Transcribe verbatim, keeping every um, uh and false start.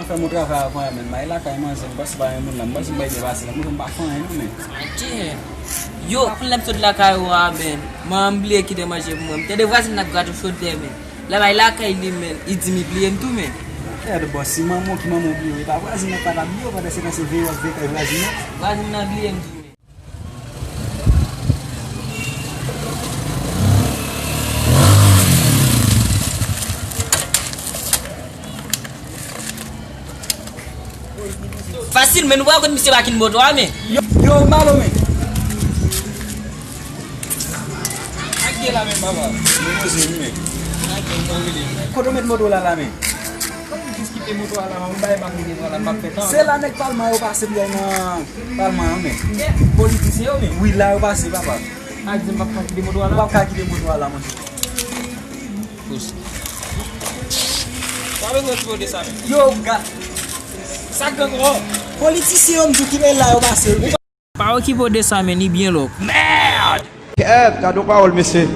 Fè m yon travay avan, men m al lakay manzè, m panse pa gen moun la, m panse m bay depase la, m pa fè anyen non, men. Adje. Yo, konn lè m sot lakay ou a, men, man, m bliye kite manje pou mwen. M tande vwazin nan k gate yon chodyè, men. Lè m al lakay li, men, li di m li bliye m tou, men. Gade, bòs, si manman w ki manman w bliye w, e pa vwazin nan k pa ta bliye w, pandan se tan se veye w ap veye kay vwazin nan. Vwazin nan bliye m tou, men. Fasil, men nou pa wè kote misye pake moto a, men. Yo, yo, m ba w men. Ak de la men, papa. Men poze wi, men. Kote w met moto la, la, men? Kòm m jis kite moto a la, m bay bal li devan la, m ap fè tan. Se la nèg palman yo pase pou y al nan palman an, men. Politisyen yo, men. Wi, la yo pase, papa. A di m p ap ka kite moto a la? Ou p ap ka kite moto a la, monchè. Pous. Pa bezwen okipe w de sa, men. Yo, gad. Sa gang wò. Politisyen yo, m di w, kite la yo pase, wi. Pa okipe w de sa, men, li byen lòk. Mèd! Kèt, gade yon pawòl, mesye.